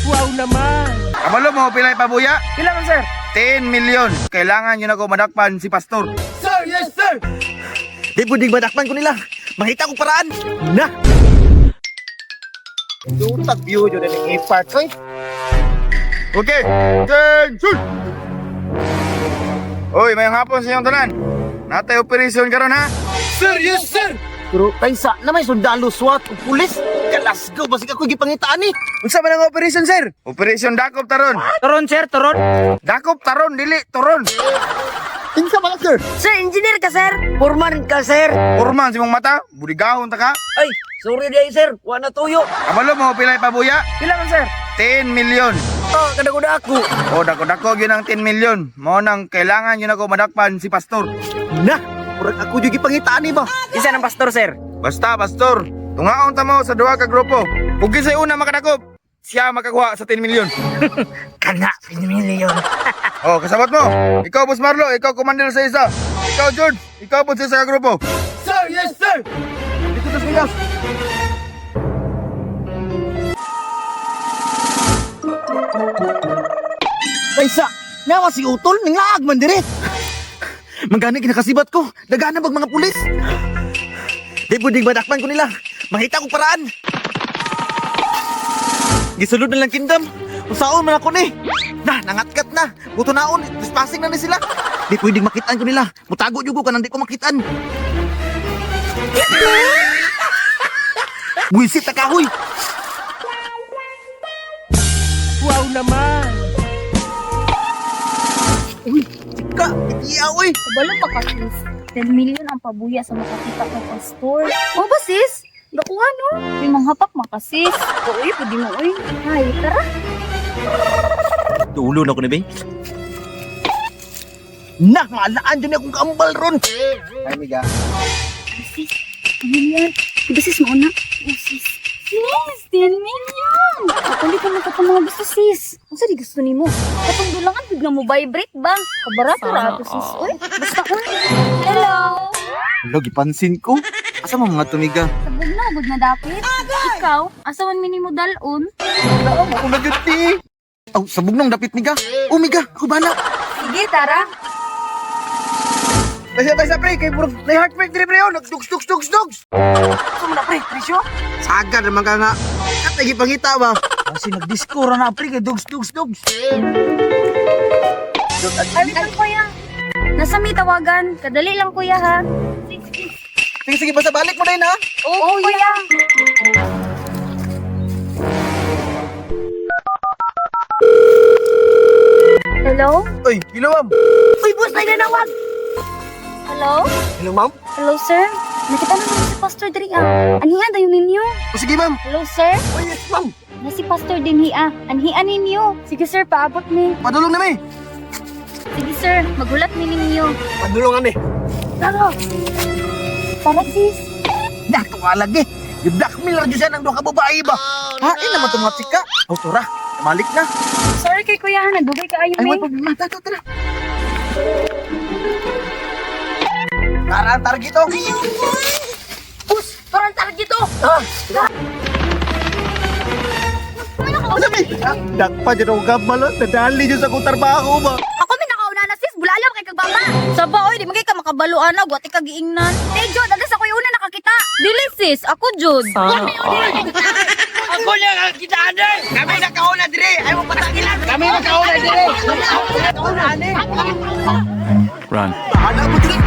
Wow naman! Kabalo mo, pilay pabuya? Pila man, sir? 10 million. Kailangan yun ako madakpan si Pastor. Sir, yes sir! Di pwedeng madakpan ko nila. Makita ko paraan. Na! Dutag view yun ng A-Park, oy. Okay. Attention! Oy, mayong hapon sa inyong tanan. Natay operation karon ha. Sir, yes sir! Pero kaysa na may sundalo, SWAT o pulis. Kalasgo, basig ako gipangitaan eh. Unsa man ang operation, sir? Operation Dakop taron. Turon, sir, turon. Dakop taron, dili turon. Kinsa man sir? Sir, engineer ka, sir? Foreman ka, sir? Porman si mong mata, budigahon ta ka. Ay, sorry day, sir. Wa na tuyo. Kabalo mo, pilay pabuya? Pila man, sir? 10 million. Ah, kadakuda ako. O dako-dako gyud ang 10 million. Mao nang kailangan yun ako madakpan si Pastor. Na! Murag ako yung gipangitaan eh ba? Isa ng pastor, sir. Basta, Pastor, tungaon ta mo sa duha ka grupo. Ug kinsay una makadakop, siya makakuha sa 10 million. Kana, 10 million. Oh, kasabot mo. Ikaw, Boss Marlo, ikaw commander sa isa. Ikaw, George, ikaw po sa isa ka grupo. Sir, yes sir! Dito sa siya. Kaysa, nawa si Utol, nanglaag man dire. Manggani kinakasibat ko, dagana bag mga pulis. Di pwedeng madakpan ko nila. Makita ko paraan. Gisulod na lang kingdom. Usaon man ako ni. Na, nangatkat na. Buto naon, trespassing na ni sila. Di pwedeng makitaan ko nila. Mutago jugo kanang di ko makitaan. Buisit na kahoy. Wow naman! Uy, ka, iya uy. Kabalo pa ka, sis. 10 million ang pabuya sa makakita kay pastor. O ba, sis? Gakuha, no? May manghapak maka, sis. Uy, pwede mo, uy. Ay, tara. Tulo na ko ni Bing. Nah, maalaan dyan akong kaambal ron. Ay, miga. Sis, ano yan? Diba, sis, mauna? Oh, sis. Sis, 10 million! Kapali ka man mga gusto, sis. Ang sari gusto ni mo? Katong dulangan, bigla mo vibrate ba? Kabarato rato, sis. Uy, basta, uy. Hello! Hello, gipansin ko. Asa mo mga tumiga? Sabog na, good na dapit. Ikaw, asa man minimo dalon? Wala, ako na gyud ti. Aw, sabog nang dapit miga. Oh, miga, ako bala. Sige, tara. Taysa, taysa, pre. Kay puro na heartbreak dire, pre. Oh, nagdugs, dugs, dugs, dugs. Gusto mo na, pre? Presyo? Sagad naman ka nga. Kat nagipangita ba? Kasi nag-disco ra na, pre. Kay dugs, dugs, dugs. Ay, wait lang, kuya. Nasa may tawagan. Kadali lang, kuya, ha? Sige, sige, basta balik mo na yun, ha? Oo, kuya. Hello? Uy, hello, ma'am. Uy, boss, ay nanawag. Hello? Hello, ma'am. Hello, sir? Nakita na naman si Pastor diri ah. Anhian dayon ninyo. O, sige, ma'am. Hello, sir? Uy, yes, ma'am. Na si Pastor dinhi ah. Anhian ninyo. Sige, sir, paabot mi. Padulong na, mi. Sige, sir, magulat mi ninyo. Padulong kami. Tara. Tara, sis. Nah, tuwa lagi. Gi-blackmail ra jud siya ng duha ka babae ba? Hain naman itong mga chika. Oh, tura. Malik na. Sorry kay kuya ha, nagdugay ka ayo Ay, mi. wala problema. Tara, tara, tara. Tara ang target, oh. Boss, parang target to. Ah! Ano mi? Dakpa dyan ako gamalo. Nadali dyan sa akong trabaho ba? Ako may nakauna na sis, bulalam kay kagbaba. Saba oy, di magay ka makabalo ana, gwati ka giingnan. Te Jod, agas ako una nakakita. Dili sis, ako Jod. Ako na ang kitaan eh! Kami nakauna dire. Ay mo patagilan. Kami nakauna dire! Run. Bahala mo dire.